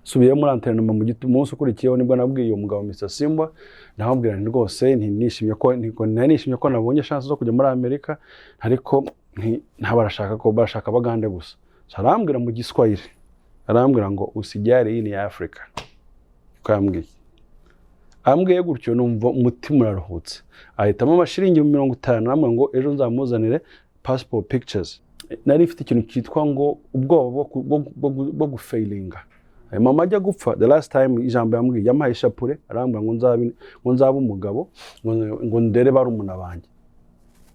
Nsubiye muri entraînement mu munsi ukurikiyeho, nibwo nabwiye uwo mugabo Mr Simba, ndamubwira nti rwose nti nishimye ko nari nishimye ko nabonye chance zo kujya muri Amerika, ariko nti nta barashaka ko barashaka Abagande gusa. So arambwira mu Giswahili, arambwira ngo "Usijali, hii ni Africa." Ko yambwiye, ambwiye gutyo numva umutima uraruhutse. Ahitamo amashiringi 50, arambwira ngo ejo nzamuzanire passport pictures. Nari mfite ikintu cyitwa ngo ubwoba bwo gufailinga. Mama ajya gupfa, the last time ijambo yambwiye, yampaye ishapure, arambwira ngo nzabe umugabo, ngo ndere barumuna banjye.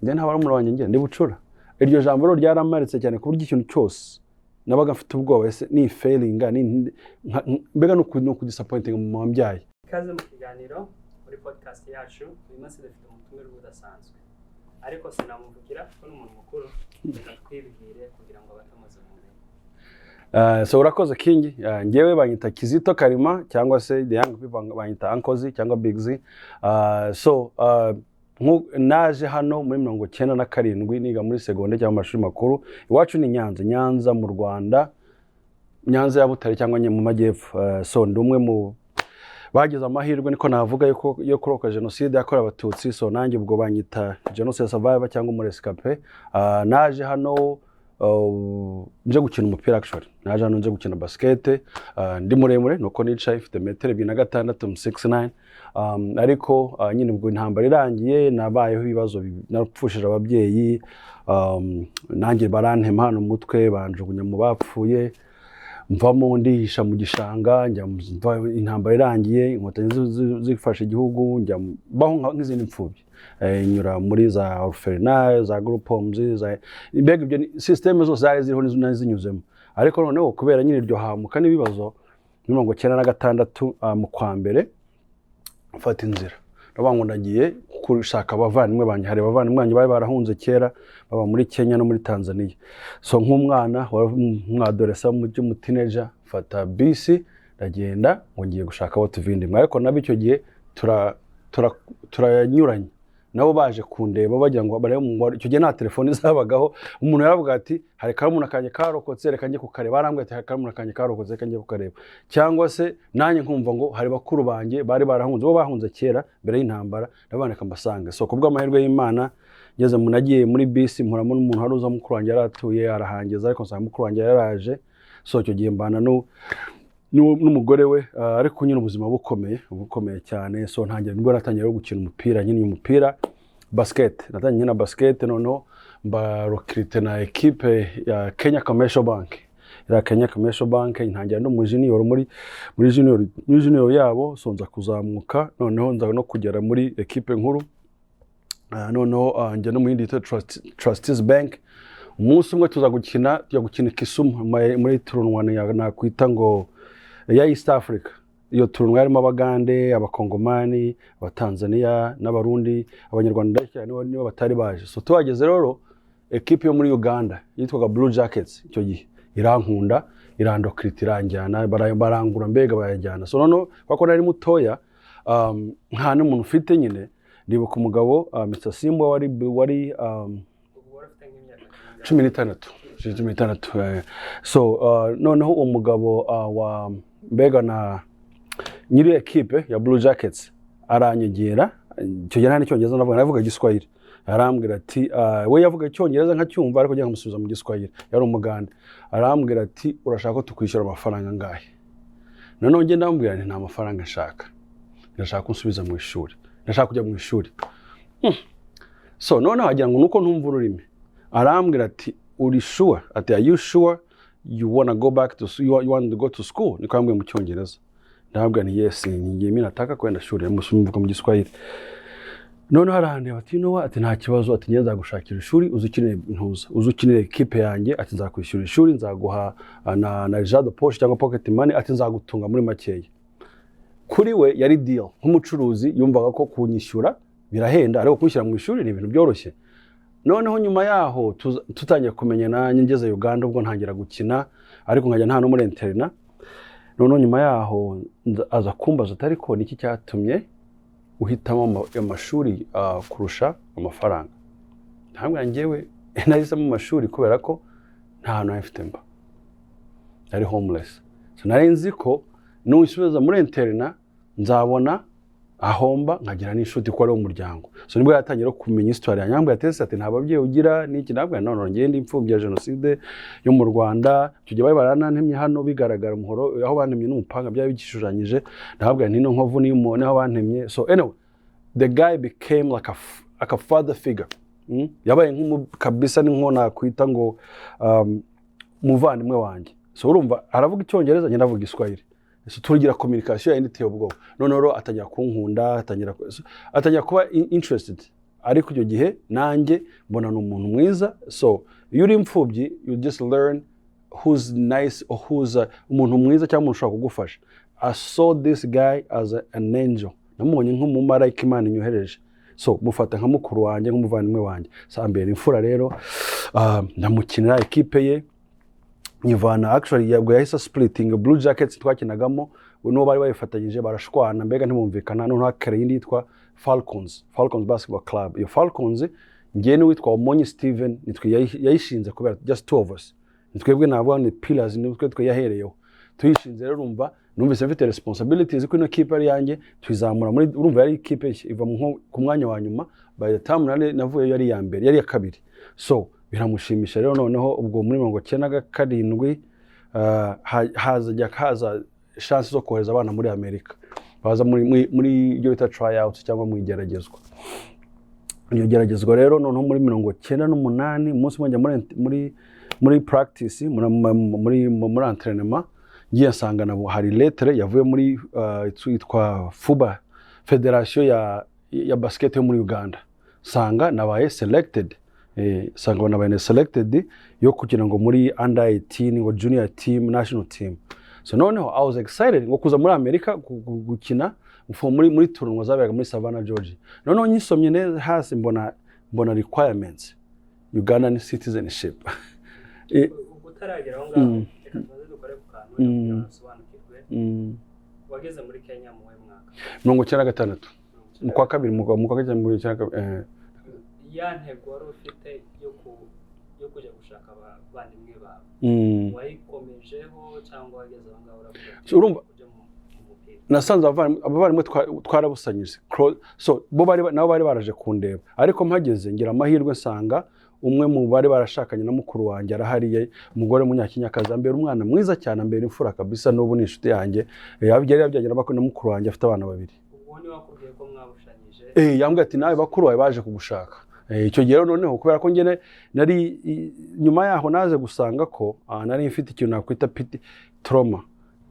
Njye nta barumuna banjye ngira, ndi bucura. Iryo jambo rero ryaramaritse cyane, ku buryo ikintu cyose nabaga mfite ubwoba, ese ni failinga ni mbega ni ukudisappointinga mama wambyaye. Ikaze mu kiganiro muri podcast yacu. Uyu munsi dufite umutumirwa udasanzwe, ariko sinamuvugira kuko ni umuntu mukuru. Reka twibwire kugira ngo abatamuzi mumenye. So urakoze, King. Njyewe banyita Kizito Karima, cyangwa se the young people banyita Uncle Z cyangwa Big Z. So naje hano muri 97, niga muri seconde cyangwa amashuri makuru. Iwacu ni Nyanza, Nyanza mu Rwanda, Nyanza ya Butare cyangwa mu majyepfo. So ndi umwe mu bagize amahirwe, niko navuga, yuko yo kurokoka jenoside yakorewe Abatutsi. So nanjye ubwo banyita genocide survivor cyangwa umurescapé. Naje hano nje gukina umupira. Actually naje hano nje gukina basket. Ndi muremure, nuko nicaye mfite metero 2 na 6, 69. Ariko nyine ubwo intambara irangiye nabayeho ibibazo, napfushije ababyeyi, nanjye barantema hano umutwe, banjugunya mu bapfuye, mvamo ndihisha mu gishanga. Njya intambara irangiye, Inkotanyi zifashe igihugu, njya mbaho nk'izindi mfubyi. Nyura muri za orphelinat, za group homes, za mbega ibyo système zose zari ziriho nizo nari zinyuzemo. Ariko noneho kubera nyine iryo hamuka n'ibibazo, muri 96, mu kwa mbere, mfata inzira, ndavuga ngo ndagiye gushaka abavandimwe banjye. Hari abavandimwe banjye bari barahunze kera, baba muri Kenya no muri Tanzania. So nk'umwana wari umwadolescent, w'umuteenager, mfata bisi ndagenda ngo ngiye gushaka abo tuvindimwe, ariko nabo icyo gihe turanyuranye. Nabo baje kundeba bagira ngo barebe umubare. Icyo gihe nta telefoni zabagaho. Umuntu yaravuga ati "Hari karumuna kanjye karokotse, reka njye kukareba." Arambwira ati "Hari karumuna kanjye karokotse, reka njye kukareba." Cyangwa se nanjye nkumva ngo hari bakuru banjye bari barahunze, bo bahunze kera mbere y'intambara, ndabona reka mbasange. So kubw'amahirwe y'Imana, ngeze mu nagiye muri bisi, mpuramo n'umuntu wari uza mukuru wanjye yari atuye, arahangeza, ariko nsanga mukuru wanjye yaraje. So icyo gihe mbana n'umugore we, ariko nyine ubuzima bukomeye, bukomeye cyane. So ntangira, nibwo natangiye rero gukina umupira nyine, uyu mupira basket. Natangiye nkina basket, noneho mba recruité na ekipe ya Kenya Commercial Bank, ya Kenya Commercial Bank. Ntangira no mu junior, muri junior yabo. So nza kuzamuka, noneho nza no kugera muri ekipe nkuru. Noneho njya no mu yindi yitwa Trustees Bank. Umunsi umwe tuza gukina, tujya gukina i Kisumu muri tournoi nakwita ngo ya East Africa. Iyo tournoi yarimo Abagande, Abakongomani, Abatanzania n'Abarundi, Abanyarwanda cyane nibo batari baje. So tuhageze rero, ekipe yo muri Uganda yitwaga Blue Jackets icyo gihe irankunda, irandecruta, iranjyana, barangura mbega barajyana. So noneho kuko nari mutoya, nta n'umuntu ufite nyine, ndibuka umugabo, Mr Simba, wari Ubwo wari ufite nk'imyaka ingahe? 16, 16. So noneho uwo mugabo, wa mbega na nyiri ekipe ya Blue Jackets, aranyegera. Icyo gihe nta n'icyongereza navuga, navuga Igiswahili. Arambwira ati, we yavuga Icyongereza nkacyumva, ariko njya nkamusubiza mu Giswahili, yari Umugande. Arambwira ati "Urashaka ko tukwishyura amafaranga angahe?" Noneho njye ndamubwira nti "Nta mafaranga nshaka, ndashaka ko unsubiza mu ishuri, ndashaka kujya mu ishuri." So noneho agira ngo nuko ntumva ururimi. Arambwira ati "Uri sure?" Ati "Are you sure you wanna go back to you want to go to school?" Niko yambwiye mu Cyongereza. Ndababwira nti "Yes, ngiye, mimi nataka kwenda shule," muvuga mu Giswahili. Noneho arandeba ati "You know what?" Ati "Nta kibazo," ati "Njye nzagushakira ishuri, uze ukinire ntuza, uze ukinire ekipe yanjye." Ati "Nzakwishyura ishuri, nzaguha na argent de poche cyangwa pocket money." Ati "Nzagutunga muri makeya." Kuri we yari deal nk'umucuruzi, yumvaga ko kunyishyura birahenda, ariko kunshyira mu ishuri ni ibintu byoroshye. Noneho nyuma yaho tutangiye kumenyana, ngeze Uganda ubwo ntangira gukina, ariko nkajya nta no muri internat. Noneho nyuma yaho aza kumbaza ati "Ariko niki cyatumye uhitamo amashuri kurusha amafaranga?" Ntabwo njyewe nahisemo amashuri kubera ko nta hantu nari mfite mba, nari homeless. So nari nzi ko Nunsubiza muri internat nzabona ahomba nkagira n'inshuti ko ari umuryango. So nibwo yatangira kumenya histoire yanjye. Yambwiye ati: "Ese," ati, "nta babyeyi ugira n'iki?" Nabwo none ngiye ndi imfubyi ya jenoside yo mu Rwanda. Icyo gihe bari baranantemye hano, bigaragara umuhoro aho bantemye n'umupanga byari bigishushanyije. Ndababwira nti: "Ino nkovu niyo niho bantemye." So anyway, the guy became like a father figure. Yabaye nk'umu kabisa, ni nko nakwita ngo umuvandimwe wanjye. So urumva aravuga Icyongereza, njye ndavuga Igiswahili, so tugira communication yindi iteye ubwoba. Noneho rero atangira kunkunda, so, atangira kuba interested. Ariko icyo gihe nanjye mbona ni umuntu mwiza. So iyo uri imfubyi, you just learn who's nice or who's umuntu mwiza cyangwa umuntu ushobora kugufasha. I saw this guy as an angel. Namubonye nk'umumarayika Imana inyohereje. So mufata nka mukuru wanjye, nk'umuvandimwe wanjye. So ambera imfura rero, ndamukinira ekipe ye nyivana. Actually, yabwo yahise splitting Blue Jackets twakinagamo n'uwo bari bayifatanyije, barashwana, mbega ntibumvikana. Noneho hakara iyindi yitwa Falcons, Falcons Basketball Club. Iyo Falcons, njye n'uwitwa Omonyi Steven nitwe yayishinze, kubera just two of us, ni twebwe navuga ni pillars, ni twe yahereyeho tuyishinze. Rero urumva numvise mfite responsibilities ko ino kipe ari yanjye, tuyizamura muri, urumva yari ikipe nshya, iva nko ku mwanya wa nyuma. By the time nari navuyeyo yari iya mbere, yari iya kabiri. So biramushimisha rero. Noneho ubwo muri 97 hazajya haza chance zo kohereza abana muri Amerika, baza muri ibyo bita tryouts cyangwa mu igeragezwa. Iryo geragezwa rero, noneho muri 98, umunsi umwe njya muri practice, muri entraînement, ngiye nsanga nabo hari lettre yavuye muri yitwa FUBA, federation ya basket yo muri Uganda. Nsanga nabaye selected, nsanga nabaye selected yo kugira ngo muri under 18, ngo junior team, national team. So noneho I was excited ngo kuza muri Amerika gukina muri tournoi zaberaga muri Savannah, Georgia. Noneho nyisomye neza hasi mbona requirements: Ugandan citizenship. Ubwo utaragera aho ngaho, reka tubanze dukore ku kantu kugira ngo usobanukirwe. Wageze muri Kenya mu wuhe mwaka? 96, mu kwa kabiri, mu kwa gatanu, mu icyenda na kabiri. Ya ntego wari ufite yo kujya gushaka abavandimwe bawe, wayikomejeho cyangwa wageze aho ngaho uravuga ati So, urumva- kujya mu mupira? Nasanze abavandimwe twarabusanyije. So bo bari nabo bari baraje kundeba, ariko mpageze ngira amahirwe nsanga umwe mu bari barashakanye na mukuru wanjye arahari, umugore w'Umunyakenyakazi, ambera umwana mwiza cyane, ambera imfura kabisa. N'ubu ni inshuti yanjye. Yari yabyaranye na mukuru wanjye, afite abana babiri. Ubwo ni wakubwiye ko mwabushanyije? Yambwiye ati: "Nawe bakuru bawe baje kugushaka." Icyo gihe rero noneho kubera ko njye nari nyuma yaho naze gusanga ko nari mfite ikintu nakwita piti trauma.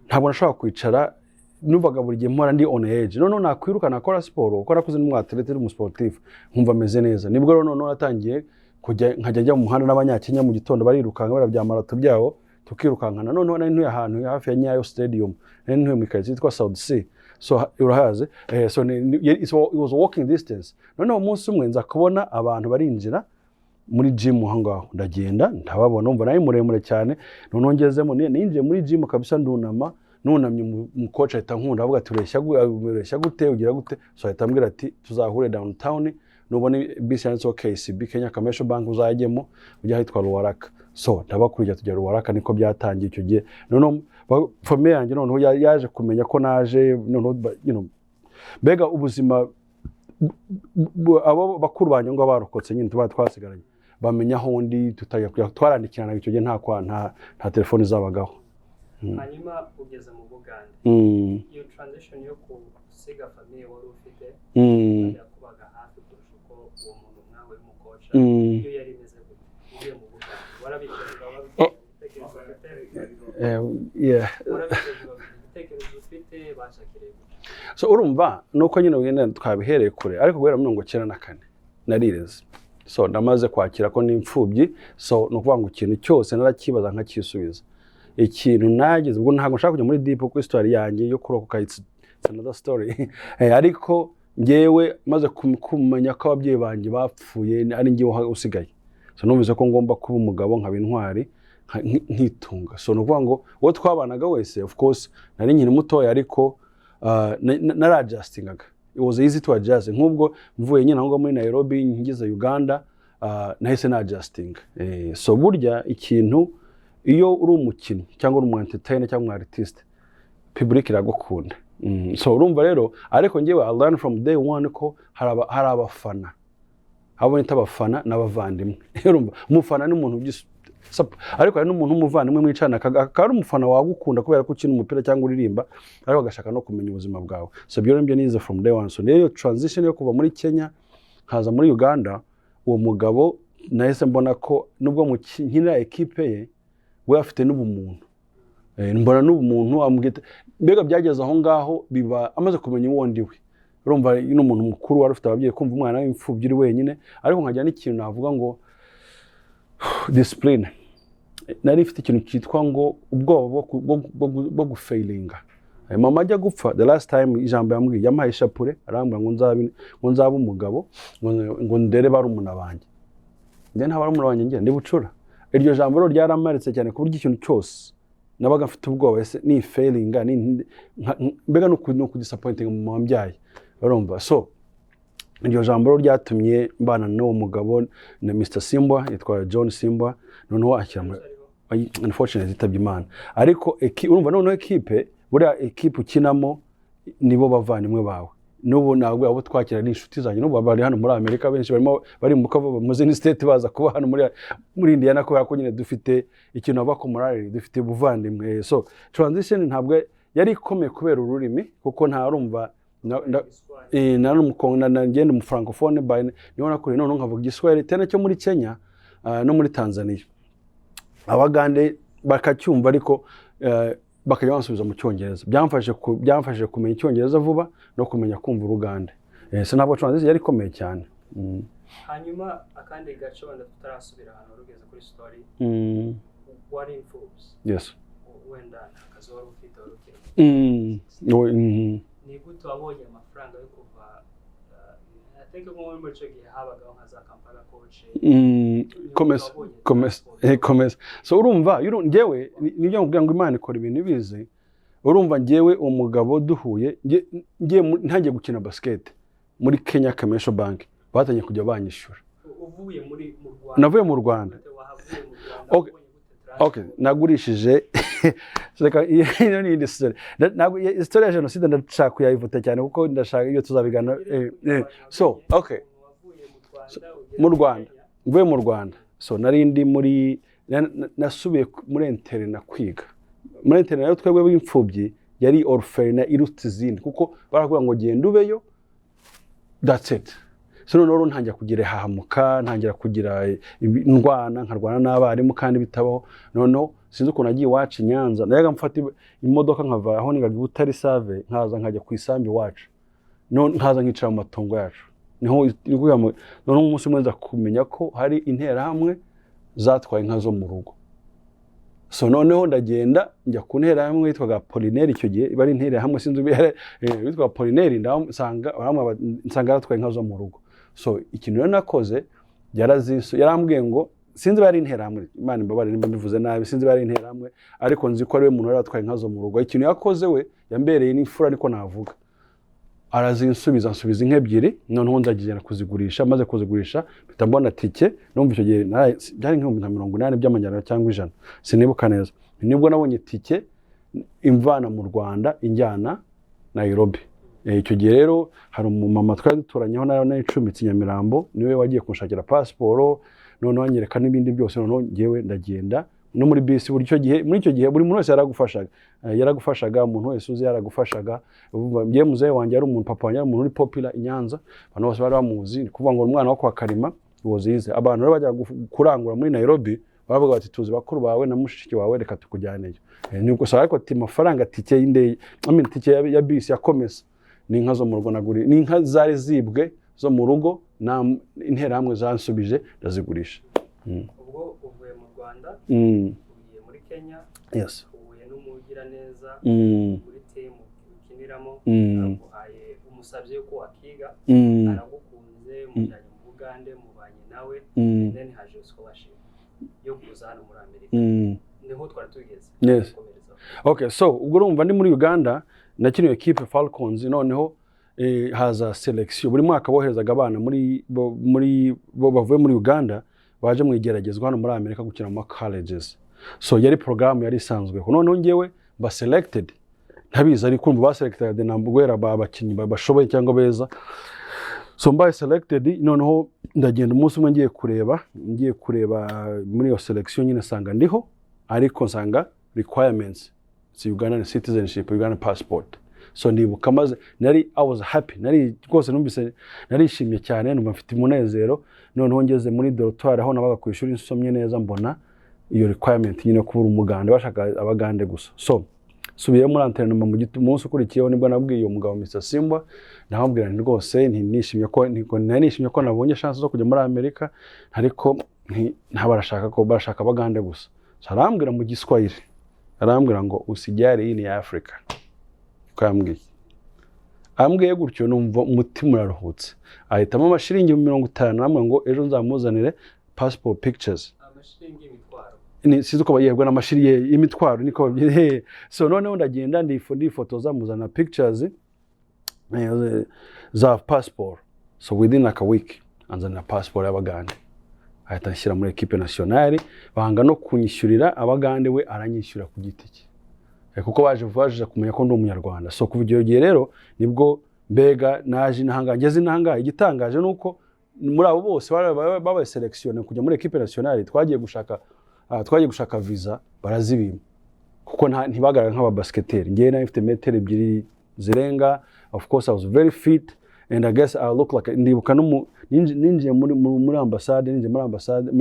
Ntabwo nashobora kwicara, numvaga buri gihe mpora ndi on edge. Noneho nakwiruka, nakora siporo, kuko nakuze ndi umu athlete, ndi umusportif, nkumva ameze neza. Nibwo rero noneho natangiye kujya nkajya njya mu muhanda n'Abanyakenya mu gitondo, barirukanka bara bya marato byabo, tukirukankana. Noneho nari ntuye ahantu hafi ya Nyayo Stadium, nari ntuye mu karitsiye yitwa South C. So urahazi, so it was a walking distance. Noneho umunsi umwe nza kubona abantu barinjira muri gym aho ngaho, ndagenda ndababona, umva nari muremure cyane. Noneho ngezemo, ninjiye muri gym kabisa, ndunama. Nunamye, umukoci ahita nkunda, avuga ati: "Ureshya gute? Ugira gute?" So ahita ambwira ati: "Tuzahure downtown, nubona bisi yanditseho KCB, Kenya Commercial Bank, uzajyemo ujya ahitwa Ruaraka." So ndabakurikira tujya Ruaraka, niko byatangiye icyo gihe. Noneho famille yanjye noneho yaje kumenya ko naje. Noneho mbega ubuzima abo bakuru banjye ngo barokotse nyine tuba twasigaranye bamenya aho ndi, tutajya kujya twarandikirana. Icyo gihe nta telefoni zabagaho. Hanyuma ugeze mu Bugande, iyo transition yo gusiga famille wari ufite, yakubaga hafi kurusha uko uwo muntu mwawe w'umukoca, iyo yari imeze gute ugiye mu Bugande? Warabitekerezaga, ibitekerezo ufite? Yeah. Warabitekerezaga, ibitekerezo ufite bashakiriye gute? So urumva nuko nyine wenda twabihereye kure, ariko guhera 94 narireze. So ndamaze kwakira ko ni imfubyi. So ni ukuvuga ngo ikintu cyose narakibaza nkacyisubiza. Ikintu nagize ubwo, ntabwo nshaka kujya muri deep kuko histoire yanjye yo kurokoka it's another story. Ariko ngewe maze kumenya ko ababyeyi banjye bapfuye ari njyewe usigaye, so numvise ko ngomba kuba umugabo, nkaba intwari, nkitunga. So ni ukuvuga ngo uwo twabanaga wese, of course nari nkiri mutoya, ariko nara-adjustingaga. It was easy to adjust. Nk'ubwo mvuye nyine aho ngaho muri Nairobi ngeze Uganda, nahise na-adjustinga. So burya ikintu iyo uri umukinnyi cyangwa uri umu entertainer cyangwa umu artiste, Public iragukunda. So urumva rero, ariko njyewe I learn from day one ko hari abafana, abo nita abafana n'abavandimwe. Urumva, umufana ni umuntu ariko hari n'umuntu w'umuvandimwe mwicana, akaba ari umufana wagukunda kubera ko ukina umupira cyangwa uririmba, ariko agashaka no kumenya ubuzima bwawe. So ibyo rero nize from day one. So rero iyo transition yo kuva muri Kenya nkaza muri Uganda, uwo mugabo nahise mbona ko nubwo nkinira ekipe ye, we afite n'ubumuntu. Mbona n'ubumuntu amubwita. Mbega byageze aho ngaho biba amaze kumenya uwo ndi we. Urumva, ni umuntu mukuru wari ufite ababyeyi, kumva umwana w'imfubyi uri wenyine. Ariko nkagira n'ikintu navuga ngo discipline. Nari mfite ikintu cyitwa ngo ubwoba bwo gufailinga. Mama ajya gupfa, the last time ijambo yambwiye, yampaye ishapure, arambwira ngo nzabe umugabo, ngo ndere barumuna banjye. Njye nta barumuna banjye ngira, ndi bucura. Iryo jambo rero ryaramaritse cyane, ku buryo ikintu cyose nabaga mfite ubwoba, ese ni failinga ni mbega ni ukudisappointinga mama wambyaye? Urumva, so iryo jambo rero ryatumye mbana n'uwo mugabo na Mr Simba, yitwa John Simba. Noneho ashyira muri, unfortunately yitabye Imana. Ariko urumva noneho ekipe, buriya ekipe ukinamo nibo bavandimwe bawe. N'ubu ntabwo abo twakira ni inshuti zanjye, n'ubu bari hano muri Amerika, benshi barimo barimuka bava mu zindi state baza kuba hano muri Indiana, kubera ko nyine dufite ikintu bava ku morale, dufite ubuvandimwe. So transition ntabwo yari ikomeye kubera ururimi, kuko ntarumva nari ngenda umu francophone by niho nakuriye, noneho nkavuga Igiswahili tena cyo muri Kenya, no muri Tanzania, Abagande bakacyumva, ariko bakajya bansubiza mu Cyongereza. Byamfashije kumenya Icyongereza vuba no kumenya kumva Urugande. So ntabwo transition yari ikomeye cyane. Hanyuma akandi gace, wenda tutarasubira ahantu wari ugeze kuri story, wari imfubyi? Yes. Wenda nta kazi wari ufite, wari ukiri Oh. Ni gute wabonye amafaranga yo kuva, I think nko muri icyo gihe habagaho nka za Kampala Coach? Komeza, komeza, komeza. So urumva, njyewe nibyo nkubwira ngo Imana ikora ibintu ibizi. Urumva, njyewe umugabo duhuye, ntangiye gukina basket muri Kenya Commercial Bank, batangiye kujya banyishyura. Uvuye muri mu Rwanda? Navuye mu Rwanda. Gute wahavuye mu Rwanda? Okay. Wabonye gute Okay, transport? Nagurishije, reka iyo ni iyindi story. Ntabwo story ya jenoside ndashaka kuyayivuta cyane, kuko ndashaka iyo tuzabigana. So okay. Wavuye mu Rwanda ugera Mu Rwanda. Kenya. Mvuye mu Rwanda, so nari ndi muri nasubiye muri internat kwiga. Muri internat rero, twebwe b'imfubyi yari orphelinat iruta izindi, kuko barakubwira ngo genda ubeyo, that's it. So noneho rero ntangira kugira ihahamuka, ntangira kugira ndwana, nkarwana n'abarimu kandi bitabaho. Noneho sinzi ukuntu nagiye iwacu i Nyanza. Najyaga mfata imodoka nkava aho nigaga i Butare Save, nkaza nkajya ku isambu iwacu, nkaza nkicara mu matongo yacu. Niho noneho umunsi umwe nza kumenya ko hari Interahamwe zatwaye inka zo mu rugo. So noneho ndagenda njya ku nterahamwe yitwaga Polineri icyo gihe, iba ari Interahamwe, sinzi ubu yitwaga Polineri. Nsanga nsanga yaratwaye inka zo mu rugo. So ikintu rero nakoze, yarambwiye ngo, sinzi niba ari Interahamwe, Imana imbabarire nimba mbivuze nabi, sinzi niba ari Interahamwe, ariko nzi ko ari we muntu wari watwaye inka zo mu rugo. Ikintu yakoze, we yambereye n'imfura niko navuga, arazinsubiza, ansubiza inka ebyiri. Noneho ndagenda kuzigurisha. Maze kuzigurisha mpita mbona tike. Numva icyo gihe byari nk'ibihumbi nka 80 by'amanyarwanda cyangwa 100, sinibuka neza. Nibwo nabonye tike imvana mu Rwanda injyana Nairobi. Icyo gihe rero hari umumama twari duturanyeho, nawe nari icumbitse i Nyamirambo, niwe wagiye kunshakira pasiporo, noneho anyereka n'ibindi byose. Noneho njyewe ndagenda no muri bisi. Buri icyo gihe, muri icyo gihe buri muntu wese yaragufashaga. Yaragufashaga, umuntu wese uzi yaragufashaga. Urumva, njyewe muzehe wanjye yari umuntu, papa wanjye yari umuntu uri popular i Nyanza, abantu bose bari bamuzi. Ni kuvuga ngo umwana wo kwa Karima wozize. Abantu rero bajya kurangura muri Nairobi baravuga bati: "Tuzi bakuru bawe na mushiki wawe, reka tukujyaneyo." Ni gusa ariko ati amafaranga, tike y'indege, I mean, tike ya bisi ya Komesa, ni inka zo mu rugo naguriye, ni inka zari zibwe zo mu rugo na Interahamwe zansubije, ndazigurisha. Ubwo uvuye mu Rwanda, ugiye muri Kenya, uhuye n'umugiraneza muri team ukiniramo, araguhaye, umusabye yuko wakiga, aragukunze, mujyanye mu Bugande, mubanye nawe, then haje scholarship yo kuza hano muri Amerika. Niho twari tugeze. Yes. Gukomerezaho. Okay, so ubwo urumva ndi muri Uganda, nakiniye equipe Falcons. Noneho haza selection. Buri mwaka boherezaga abana muri bo bavuye muri Uganda baje mu igeragezwa hano muri Amerika gukina mu ma colleges. So yari porogaramu yari isanzweho. Noneho njyewe mba selected. Ntabwo nari nzi ko nzakina muri Amerika. Ntabizi, ariko urumva baselectaga the number guhera abakinnyi bashoboye cyangwa beza. So mbaye selected, noneho ndagenda. Umunsi umwe ngiye kureba muri iyo selection nyine, nsanga ndiho, ariko nsanga requirements si Ugandan citizenship, Ugandan passport. So ndibuka maze nari, I was happy, nari rwose numvise narishimye cyane, numva mfite umunezero. Noneho ngeze muri dortoir aho nabaga ku ishuri, nsomye neza mbona iyo requirement nyine, kuba uri Umugande, bashaka Abagande gusa. So subiyeyo muri entraînement mu munsi ukurikiyeho, nibwo nabwiye uwo mugabo Mr Simba, ndamubwira nti rwose nti nishimye ko nari nishimye ko nabonye chance zo kujya muri Amerika, ariko nti nta barashaka ko barashaka Abagande gusa. So arambwira mu Giswahili, arambwira ngo "Usijali, hii ni Africa." Ko yambwiye, ambwiye gutyo numva umutima uraruhutse. Ahitamo amashiringi 50, arambwira ngo ejo nzamuzanire passport pictures. Amashiringi y'imitwaro. Ni sinzi uko yego n'amashiri y'imitwaro niko babyita. So noneho ndagenda ndifotoza, muzana pictures za passport. So within like a week anzanira passport y'Abagande, ahita anshyira muri équipe nationale. Banga no kunyishyurira Abagande, we aranyishyura ku giti cye, kuko baje kumenya ko ndi Umunyarwanda. So kuva icyo gihe rero nibwo mbega naje inahangaha, ngeze inahangaha. Igitangaje ni uko muri abo bose babaye sélectionné kujya muri équipe nationale, twagiye gushaka visa barazibima, kuko ntibagaragara nk'ababasiketeri. Ngewe nari mfite metero 2 zirenga. Of course I was very fit and I guess I look like, ndibuka no ninjiye muri ambasade, ninjiye muri ambasade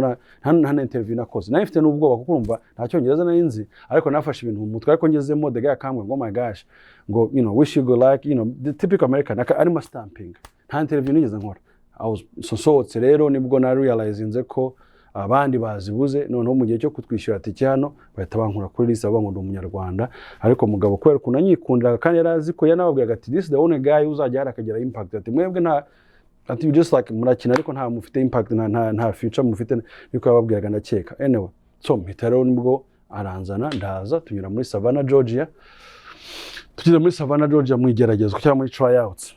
nta na interview nakoze. Nari mfite n'ubwoba kuko urumva nta Cyongereza nari nzi, ariko nafashe ibintu mu mutwe. Ariko ngezemo, the guy akambwira ngo "Oh my gosh," ngo "Wish you good luck," the typical American, arimo stamping. Nta interview nigeze nkora. So nsohotse rero nibwo na realizinze ko abandi bazibuze. Noneho mu gihe cyo kutwishyura tike hano, bahita bankura kuri liste, bavuga ngo ndi Umunyarwanda. Ariko mugabo kubera ukuntu anyikundiraga, kandi yari azi ko yanababwiraga ati "This is the only guy uzajya hariya akagira impact," ati "Mwebwe nta," ati "you just like murakina ariko nta mufite impact, nta future mufite." Niko yababwiraga ndakeka. Anyway, so mpita rero nibwo aranzana, ndaza, tunyura muri Savannah, Georgia. Tugeze muri Savannah, Georgia, mu igeragezwa cyangwa muri tryouts,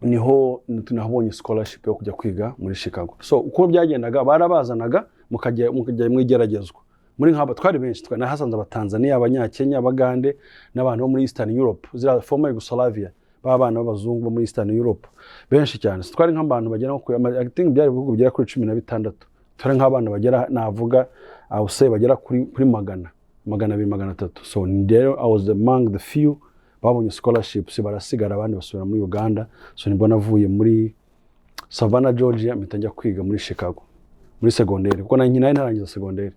niho tunahabonye scholarship yo kujya kwiga muri Chicago. So uko byagendaga, barabazanaga mukajya mu igeragezwa muri nk'aba, twari benshi. Nahasanze Abatanzania, Abanyakenya, Abagande n'abantu bo muri Eastern Europe, ziriya former Yugoslavia, b'abana b'abazungu bo muri Eastern Europe benshi cyane. So twari nk'abantu bagera nko kuri, I think byari ibihugu bigera kuri 16. Twari nk'abana bagera, navuga I would say bagera kuri 100, 200, 300. So rero I was among the few babonye scholarships, barasigara, abandi basubira muri Uganda. So nibwo navuye muri Savannah, Georgia, mpita njya kwiga muri Chicago muri segonderi, kuko nari ntarangiza segonderi.